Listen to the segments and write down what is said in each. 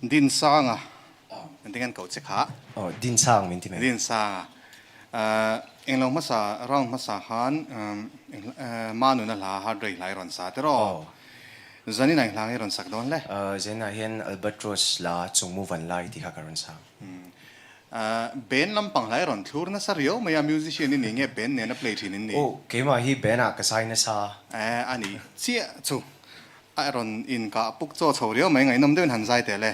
Dinsanga engtin nge an koh che kha? Aw, Dinsang min ti mai. Dinsanga. Englo hmasa, round hmasa khan Manuna hla heartbreak hla i rawn sa tiraw? Zanin ah eng hla nge i rawn sak dawn le? Zanin ah hian Albatross hla Chungmu Van Lai tih kha ka rawn sa. Band lampang hla i rawn thlur nasa riau mai a, musician i ni nge band nena play thin in ni? Aw, keimah hi band ah ka zai nasa. A ni chiah chu. A rawn inkah puk chaw chho riau mai ngaihnawm deuhin han zai teh le.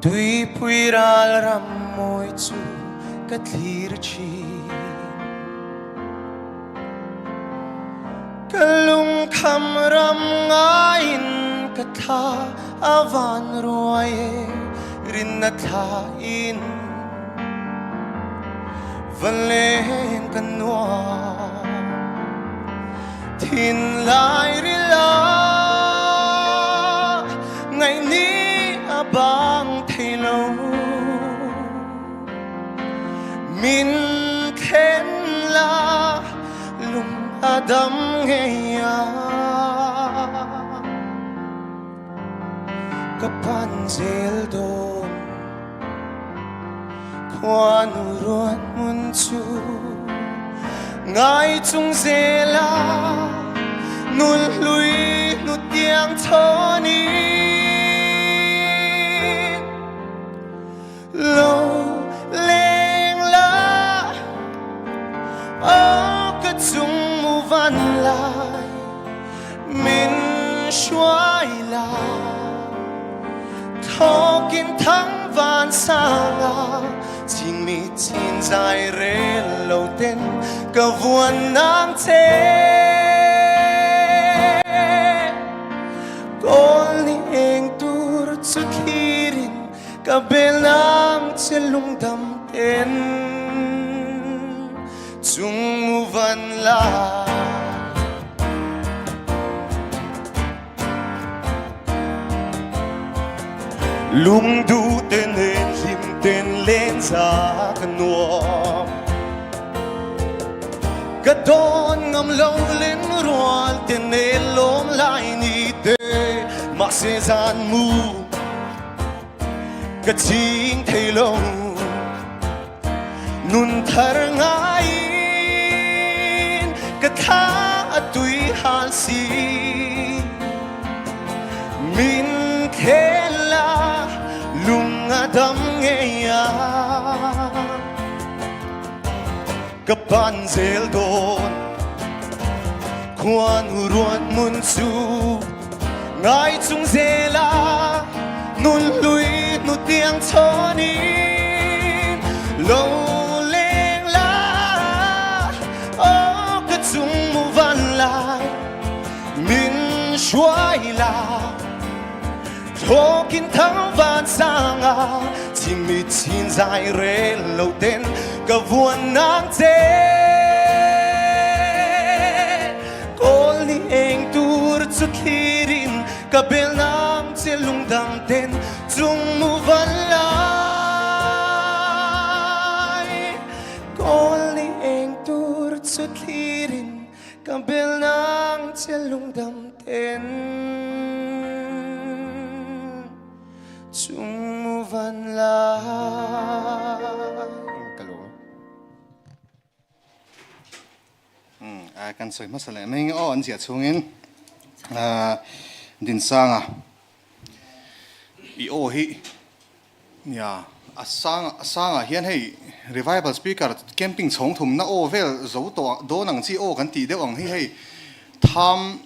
Tuipui ral ram mawi chu ka thlir thin. Ka lungkham ram ngaiin ka thla a van ruai e, rinna thlain va leng ka nuam. Thinlai rila ngaihni a bang thei lo. Min then la lung a dam ngei a. Ka pan zel dawn khuanu ruat hmun chu ngai chung zel a nun hlui hnutiang chhawnin. Lo leng la aw ka chung mu van lai min hruai la thawkin thang van sang a chin mi chin zai rel lo ten ka vuan nang che kawl ni eng tur chu thlirin Ka bel nang che lungdam ten chung mu van la. Lungduh te nen hlim ten len za ka nuam. Ka dawn ngam lo len rual te nen lawm lai ni te mahse zan mu Ka ching thei lo nun thar ngaiin ka thla a tui hal si min khel la lung a dam ngei a ka pan zel dawn khuanu ruat mun chu ngai chung zel a nun hlui hnutiang chhawnin lo leng la aw ka chung mu van lai min hruai la Thawkin thang van sang a chimmi chin zai rel lo ten ka vuan nang che Kawl ni eng tur chu thlirin ka bel nang che lungdam ten chung mu van lai Kawl ni eng tur chu thlirin ka bel nang che lungdam ten chung mu van lai. Ka lawm. Kan sawi hmasa leh mai nge aw an ziah chhungin Dinsanga i aw hi Nia, a sang a sangah hian hei revival speaker camping chhawng thumna aw vel zo tawh dawn ang chi aw kan tih deuh ang hi hei tham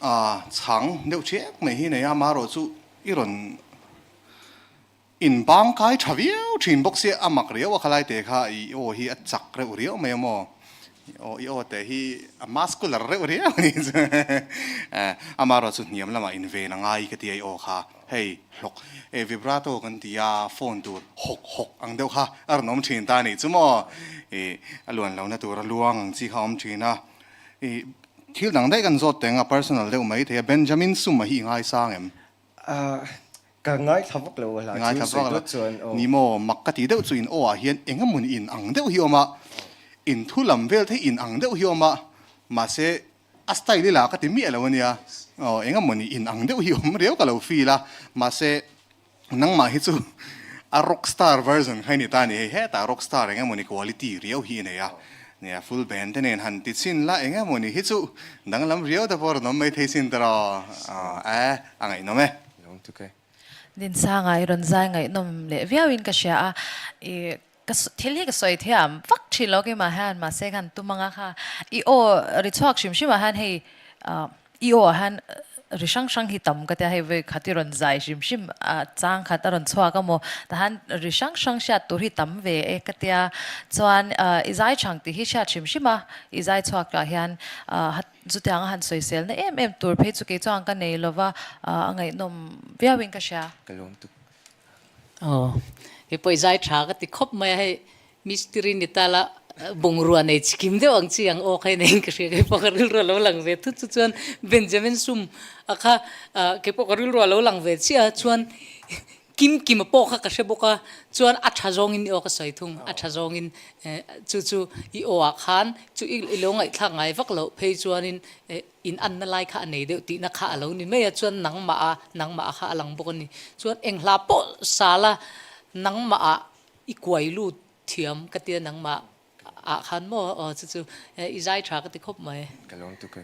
ah chhang deuh ṭhiak mai hi nei a, amaherawh chu i rawn inbang kai ṭha viau ṭhin bawk sia a mak riau a khalai te kha i aw hi a chak reuh riau mai a maw? Aw i aw te hi a muscular reuh riau a nih chu. Amaherawhchu hniam lamah inven a ngai ka ti a i aw kha. Hei hlawk e vibrato kan ti a phone tur hawk hawk ang deuh kha a rawn awm thin ta a nih chu maw. Ih a luan lohna tur a luang ang chi kha a awm thin a. Ih thil dang daih kan zawt teng a personal deuh mai thei a Benjamin Sum-a hi i ngaisang em? Ka ngaithla vak lo a hla chu sawi dawt chuan aw. Ni maw mak ka ti deuh chu in aw ah hian eng emawni in ang deuh hi awm a, in thu lam vel te hi in ang deuh hi awm a, mahse a style ila ka ti miah lo ania, aw eng emawni in ang deuh hi awm riau ka lo feel a, mahse nangmah hi chu a rock star version kha i ni ta a ni hei, hetah rock star eng emawni quality riau hi i nei a, nia full band te nen han ti chhin la eng emawni hi chu danglam riau te pawh a rawn awm maithei sin tawh aw, eh a ngaihnawm e. Lawm tuk e. Dinsanga i rawn zai ngaihnawm leh viauin ka hria a, i ka thil hi ka sawi thiam vak thin lo keimah hian mahse khan tum anga kha i aw ri chhuak hrim hrim ah hian hei i aw ah hian ri hrang hrang hi tam ka tia hei vawi khat i rawn zai hrim hrim a chang khat a rawn chhuak a maw tahan ri hrang hrang hriat tur hi tam ve e ka tia chuan i zai chhang tih hi hriat hrim hrim a i zai chhuak lah hian Chutiang a han sawiselna em em tur phei chu kei chuan ka nei lova, a ngaihnawm viauin ka hria. Ka lawm tuk. Aw, hei pawh i zai tha ka ti khawp mai a, hei mistiri ni ta la bungrua nei chikim deuh ang chi ang aw kha i nei in ka hria, kei pawh ka rilru a lo lang ve thut chu chuan Benjamin Sum a kha kei pawh ka rilru a lo lang ve chiah a chuan Kim Kima pawh kha ka hre bawk a, chuan a tha zawngin i aw ka sawi thung, a tha zawngin chu chu i aw ah khan chu i lo ngaihthlak ngai vak loh phei chuanin in anna lai kha a nei deuh tihna kha a lo ni mai a, chuan nangmah a nangmah kha a lang bawk a ni. Chuan eng hla pawh sala nangmah ah i kuai lut thiam ka tia nangmah ah khan maw aw chu chu i zai tha ka ti khawp mai. Ka lawm tuk e.